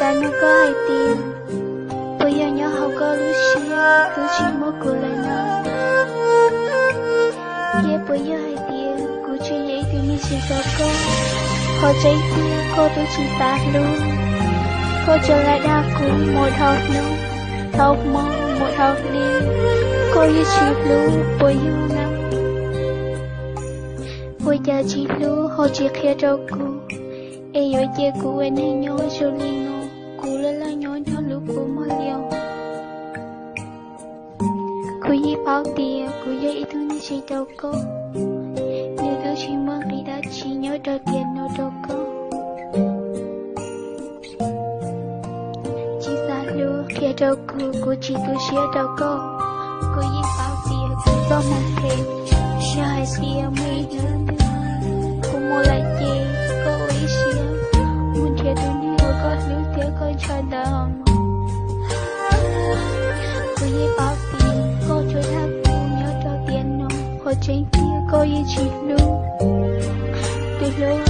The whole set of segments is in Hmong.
Cas nug koj hais tias, puas yog nyob hauv koj lub siab twb tsis muaj kuv lawm no? Thiab puas yog hais tias kuv tsis yog ib tug neeg tsis tau koj? Qhov tseeb tiag koj twb tsis xav hlub, koj tsuas lam dag kuv mus dhau hnub, dhau hmo, mus dhau hli, koj yeej tsis hlub puas yog na? Ua cas tsis hlub ho tsis qhia rau kuv, es yuav cia kuv ua neeg nyob zoo li no, kuv laj laj nyob nrog lub kua muag li os. Kuv yeej paub tias kuv yog ib tug neeg tsis tau koj, nws twb tsis muaj nqis dab tsi nyob rau tiam no rau koj. Tsis xav hlub qhia rau kuv, kuv tsis tu siab rau koj. Kuv yeej paub tias kuv txoj hmoo phem, yog hais tias muaj ib hnub twg kuv mus lawm ces koj ua ib siab mus nrhiav tus neeg uas koj hlub thiab koj ntshaw ntawd mog. Kuv yeej paub tias koj tsuas dag kuv nyob rau tiam no, qhov tseeb tiag koj yeej tsis hlub. Tus hlub,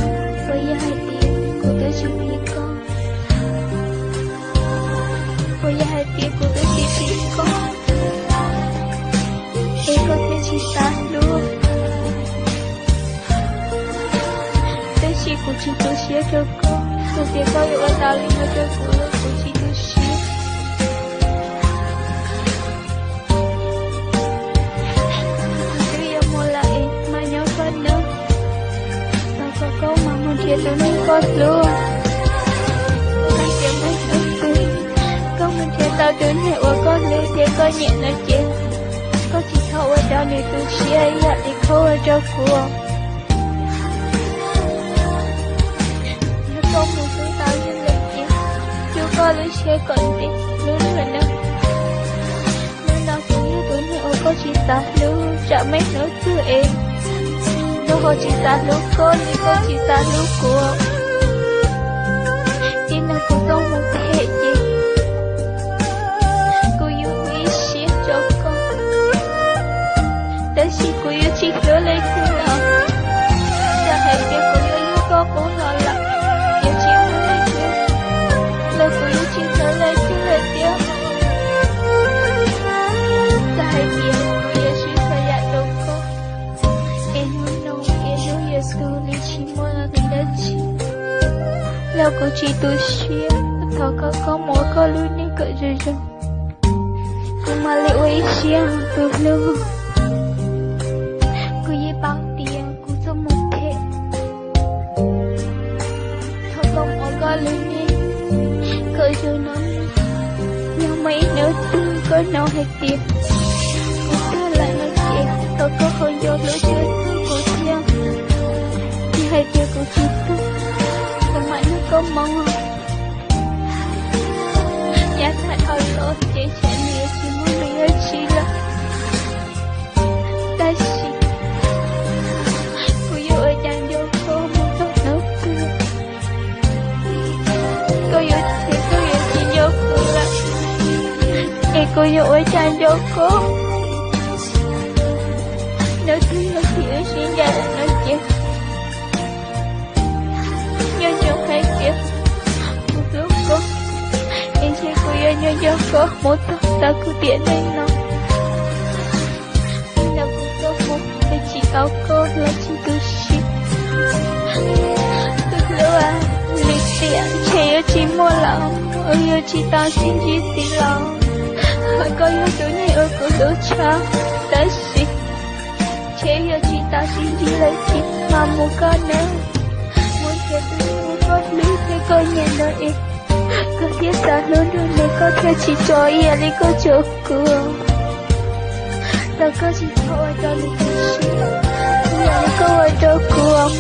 puas yog hais tias kuv twb tsis phim koj? Puas yog hais tias kuv twb tsis phim koj, es koj thiaj tsis xav hlub? Tab sis kuv tsis tu siab rau koj, txawm tias koj yuav ua tau li no rau kuv los kuv tsis tu siab. Kuv twb yuav mus lawm es mas nyob koj nawb, thov kom koj mam mus nrhiav tus neeg koj hlub. Hais tias muaj hnub twg koj mus nrhiav tau tus neeg uas koj hlub thiab koj nyiam no ces koj tsis txhob ua rau nws tu siab ib yam li koj ua rau kuv. Yog koj mus hlub tau yus lawm ces rub koj lub siab kom ntev hlub nws nawb. Hnub no kuv yog tus neeg uas koj tsis xav hlub, tsam muaj hnub twg es nws ho tsis xav hlub koj li koj tsis xav hlub kuv, ces nrog kuv txoj hmoo phem ces kuv yuav ua ib siab rau koj, tab sis kuv yuav tsis hlub leej twg lawm. Txawm hais tias kuv yuav yug koj qub los lawm, yuav tsis muaj leej twg, los kuv yuav tsis hlub leej twg lawm thiab. Txawm hais tias kuv yuav swb txhua yam rau koj, es hnub no es hnub yuav tu li tsis muaj nqis dab tsi, los kuv tsis tu siab, thov koj, koj mus ua koj lub neej kom zoo zoo, kuv mam li ua ib siab tus hlub. Kuv yeej paub tias kuv txoj hmoo phem, thov koj mus ua koj lub neej kom zoo no. Yog muaj ib hnub twg koj hnov hais tias kuv tag lawm no ces thov koj ho nco hlub txhua tus kuv thiab. Yog hais tias kuv tsis tau, kuv mam nrog koj mus. Yav tag dhau los ces ntshe nws yuav tsis muaj nqis dab tsi lawm, tab sis kuv yuav ua cas nco koj mus txog hnub twg? Koj yuav, koj yuav tsis nco kuv lawm, es kuv yuav ua cas nco koj? Hnub twg yog thaum wb sib ncaim lawm no ces nco ntsoov hais tias kuv hlub koj, es ntshe kuv yuav nco nco koj mus txog tau kuv tiam neej no. Hnub no kuv tuaj mus es tsis tau koj los tsis tu siab. Tus hlub, lwm tiam ntshe yuav tsis muaj lawm, yuav tsis tau sib ntsib ntxiv lawm. Koj yog tus neeg uas kuv hlub tshaj, tab sis ntshe yuav tsis tau sib ntsib lawm thiab, mas mus koj nawb. Mus nrhiav tus neeg uas koj hlub thiab koj nyiam ntawd es koj thiaj xav hlub nrog nws, koj thiaj tsis tso ib yam li koj tso kuv. Thov koj tsis txhob ua rau nws tu siab ib yam li koj ua rau kuv mog.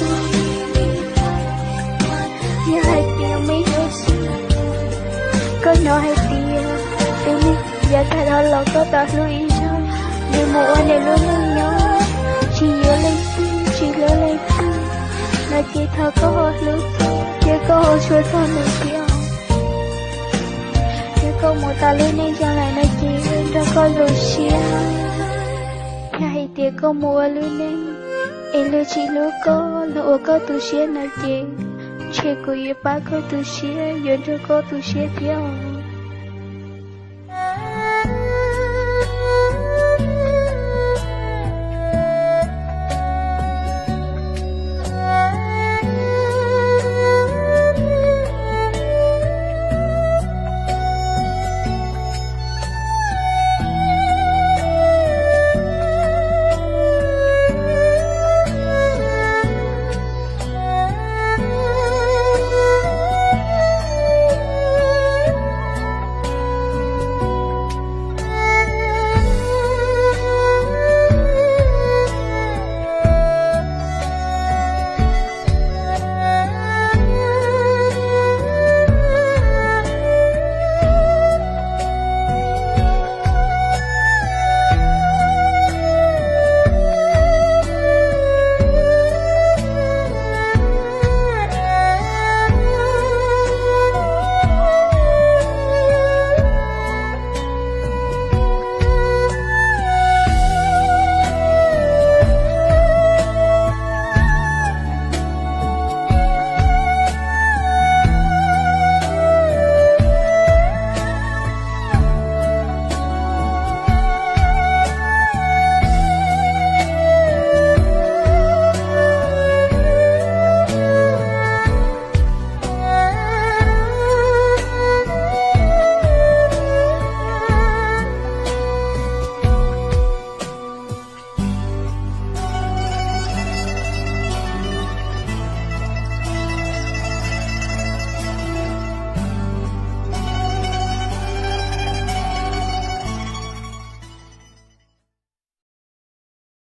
Yog hais tias muaj ib hnub twg koj hnov hais tias tus neeg yav tag dhau los koj tau hlub ib zaug, nws mus ua nws lub neej nyob, tsis yuav leej twg, tsis hlub leej twg, no ces thov koj ho hlub thiab koj ho tshua txog nws thiab. Yog koj mus tau lub neej zoo lawm no ces nrog koj zoo siab. Yog hais tias koj mus ua lub neej es luag tsis hlub koj, luag ua koj tu siab no ces Ntshe kuv yuav pab koj tu siab, yuav nrog koj tu siab thiab.